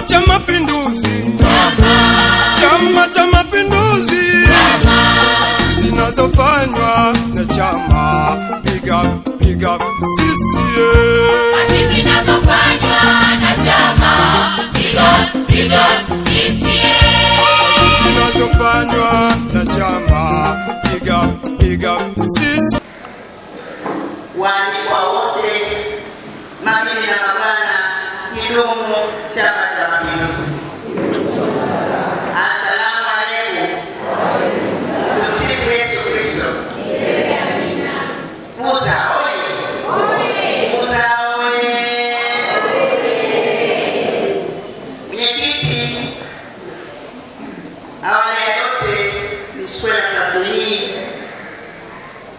Cha Mapinduzi, Chama cha Mapinduzi, zinazofanywa na chama, piga piga CCM. Kazi zinazofanywa na chama, piga piga CCM. Zinazofanywa na chama, piga piga CCM. Waalikwa wote, mabibi na mabwana, kidumu Chama cha Mapinduzi! Asalamu alaykum. Tumsifu Yesu Kristo. Buza oye! Buza oye! Mwenyekiti, awali ya yote nichukue nafasi hii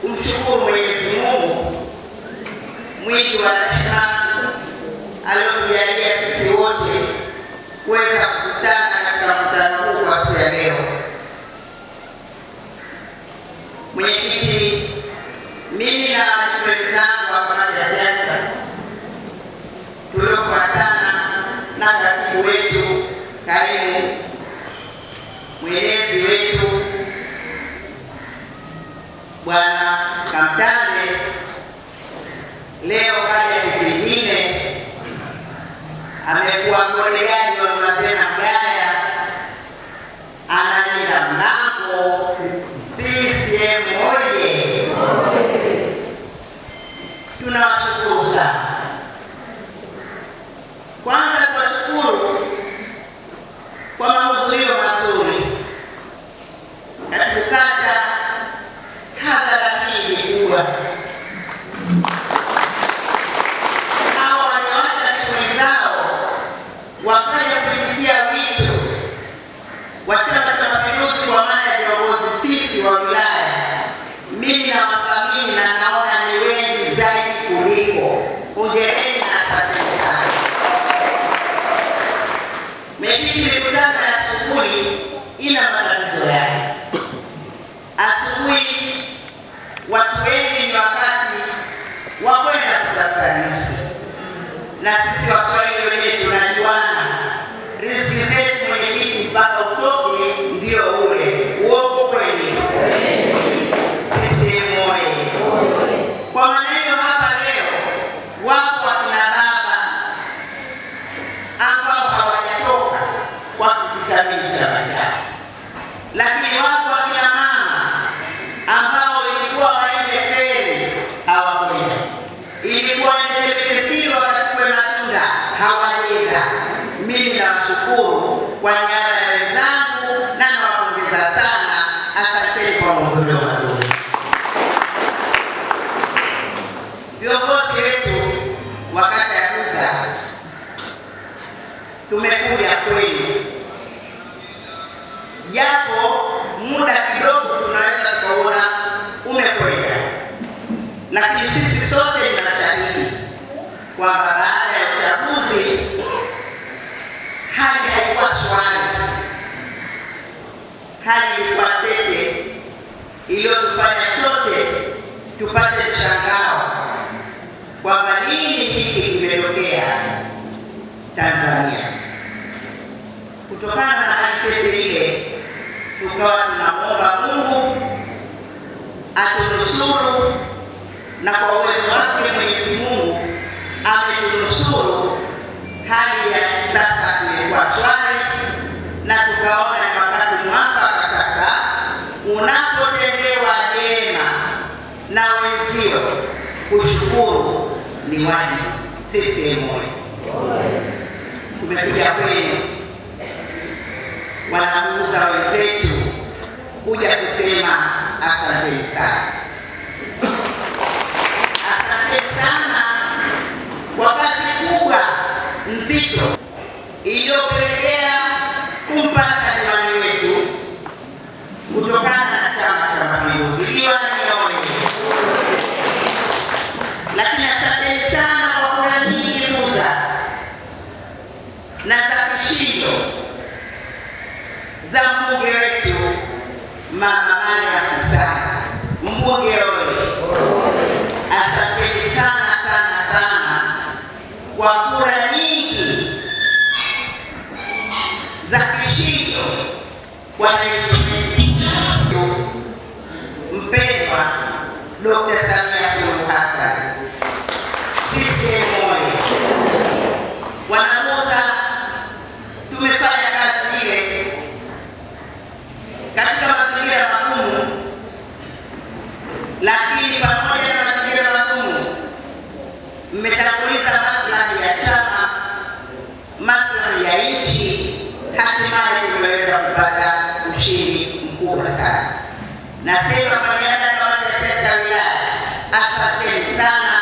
kumshukuru Mwenyezi Mungu mwingi wa rehema aliyotujalia sisi wote kuweza kukutana katika mkutano huu kwa siku ya leo. Mwenyekiti, mimi na wajumbe wenzangu wa kamati ya siasa tuliofuatana na katibu wetu, kaimu mwenezi wetu Bwana Kamtande, leo kaja kipingine, amekuwa mgoleaji wa Mazena Mgaya, analinda mlango. CCM oye! Tunawashukuru sana. Kwanza tuwashukuru kwa mahudhurio mazuri. Katibu kata, hadhara hii ni kubwa. Hawa walioacha shughuli zao wakaja kuitikia wito wa Chama cha Mapinduzi, kwa maana ya viongozi sisi wa wilaya, mimi nawathamini na naona ni wengi zaidi kuliko. Hongereni na asanteni sana. Mwenyekiti, mikutano ya asubuhi ina matatizo yake. Asubuhi watu wengi ni wakati wa kwenda kutafuta riziki, na sisi Waswahili wenyewe tunajuana riziki zetu, mwenyekiti, mpaka utoke ndio ule. Uongo kweli? CCM oye! Kwa maneno hapa leo, wapo akina baba ambao hawajatoka kwa kukithamini chama chao, lakini wapo akina mama ambao ilikuwa waende feri hawakwenda, ilikuwa waende Temeke wakachukue matunda hawaenda. Mimi nawashukuru kwa niaba ya wenzangu na nawapongeza sana, asanteni kwa mahudhurio mazuri. Viongozi wetu wa kata ya Buza, tumekuja kwenu, japo muda kidogo tunaweza tukaona umekwenda, lakini sisi sote ni mashahidi kwamba baada ya uchaguzi hali haikuwa shwari, hali ilikuwa tete iliyotufanya sote tupate mshangao kwamba nini hiki kimetokea Tanzania. Kutokana na hali tete ile, tukawa tunamwomba Mungu atunusuru, na kwa uwezo wake Mwenyezi Mungu ametunusuru. Hali ya sasa imekuwa shwari, na tukaona ni wakati mwafaka sasa, unapotendewa jema na wenzio, kushukuru ni wajibu. CCM oye! Tumekuja kwenu wanabuza wenzetu kuja kusema asanteni sana, asanteni sana kwa kazi kubwa nzito iliyopelekea kumpata diwani wetu kutokana na Chama cha Mapinduzi. Diwani oye! Lakini asanteni sana kwa kura nyingi Buza na za kishindo za mbunge wetu Mama Mariam Kisanga. Mbunge oye! Asanteni sana sana sana kwa kura nyingi Kwa rais wetu mpendwa Dr. Samia Suluhu Hassan, CCM oye! Wanabuza, tumefanya kazi ile katika mazingira magumu, lakini pamoja na mazingira magumu mmetanguliza maslahi ya chama, maslahi ya nchi, hatimaye tumeweza kupata ushindi mkubwa sana. Nasema kwa niaba ya kamati ya siasa ya wilaya, asanteni sana.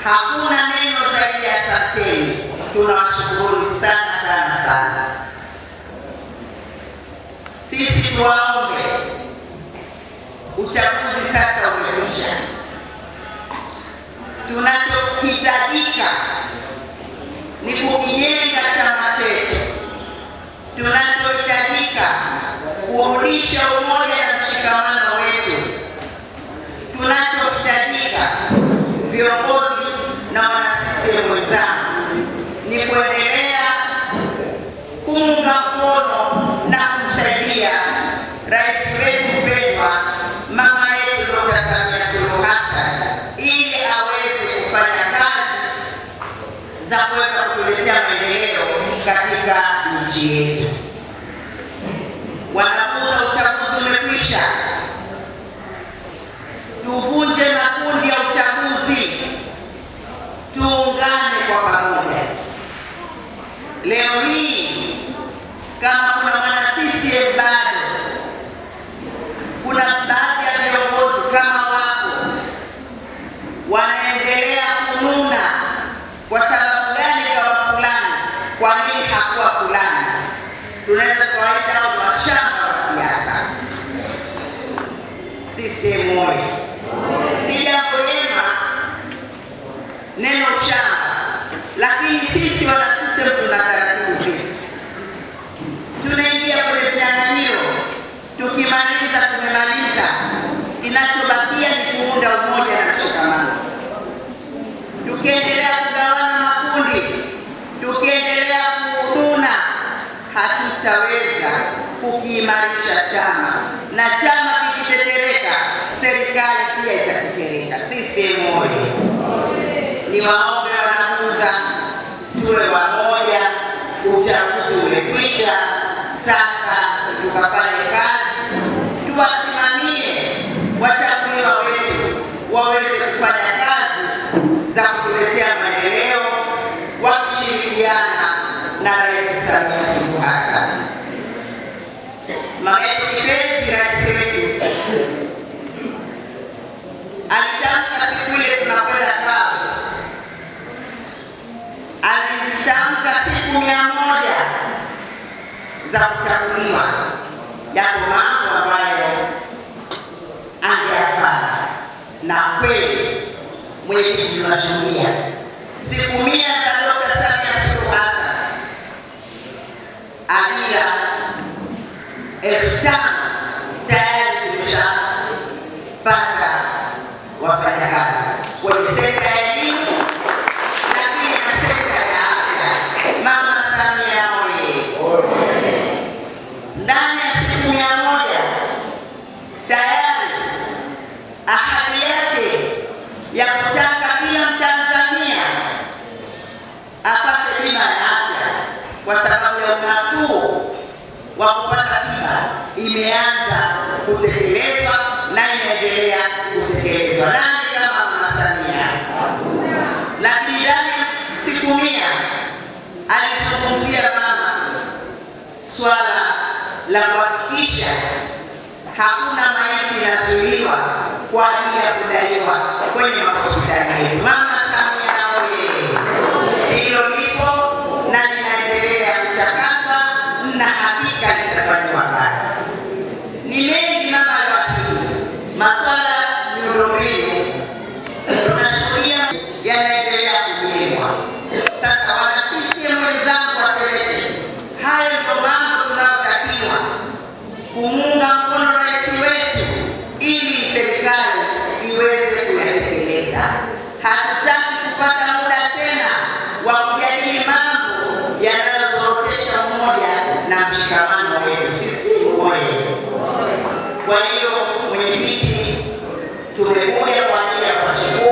Hakuna neno zaidi ya asanteni. Tunawashukuruni sana sana sana. Sisi tuwaombe, uchaguzi sasa umekwisha. Tunachohitajika ni kukijenga chama chetu. Tunachohitajika kurudisha umoja na mshikamano wetu. Tunachohitajika viongozi na wana CCM wenzangu ni kuendelea kumunga mkono na kumsaidia rais wetu mpendwa, mama yetu Dr. Samia Suluhu Hassan ili aweze kufanya kazi za kuweza kutuletea maendeleo katika nchi yetu. Wanabuza, uchaguzi umekwisha. Tuvunje makundi ya uchaguzi, tuungane kwa pamoja. Leo hii kama kuna mwana CCM bado, kuna baadhi ya viongozi kama wako wanaendelea kununa, kwa sababu gani kawa fulani, kwa nini hakuwa fulani? Tunaweza kuwaita hao ni washamba wa siasa. CCM oye! Si jambo jema neno shamba, lakini sisi wana CCM tuna taratibu zetu. Tunaingia kwenye vinyang'anyiro, tukimaliza tumemaliza, kinachobakia ni kuunda umoja na mshikamano. Tukiendelea kugawana makundi, tukiendelea kununa, hatutaweza kukiimarisha chama, na chama kikitetereka, serikali pia itatetereka. CCM oye! Niwaombe wanabuza, tuwe wamoja. Uchaguzi umekwisha, sasa tukafanye kazi, tuwasimamie wachaguliwa wetu waweze kufanya kazi za kutuletea maendeleo wakishirikiana na Rais Samia Suluhu Hassan. Mama yetu kipenzi, rais wetu alitamka siku ile tunakwenda Kawe, alizitamka siku 100 za kuchaguliwa. Yako mambo ambayo angeyafanya, na kweli mwenyekiti, tunashuhudia siku 100 za Dr. Samia Suluhu Hassan, ajira 5,000 tayari tumeshapata wafanyakazi kwenye sekta ya elimu, lakini na sekta ya afya. Mama Samia oye! Ndani ya siku 100 tayari ahadi yake ya kutaka kila Mtanzania apate bima ya afya kwa sababu ya unafuu wa kupata tiba imeanza kutekelezwa na inaendelea kutekelezwa. Nani kama Mama Samia? Lakini ndani ya siku 100 alizungumzia mama swala la kuhakikisha hakuna maiti inazuiliwa kwa ajili ya kudaiwa kwenye mahospitali yetu. Mama Samia oye! Hilo lipo na linaendelea kuchakatwa na hakika litafanyiwa kazi. Ni mengi mama aliwaahidi, masuala ya miundombinu tunashuhudia yanaendelea kujengwa. Sasa wana CCM wenzangu wa Temeke, hayo ndio mambo tunayotakiwa kumuunga mkono rais wetu ili serikali iweze kuyatekeleza. Hatutaki kupata muda tena wa kujadili mambo yanayozorotesha umoja na mshikamano wetu. Sisi Oye! Kwa hiyo mwenyekiti, tumekuja kwa ajili ya kuwashukuru.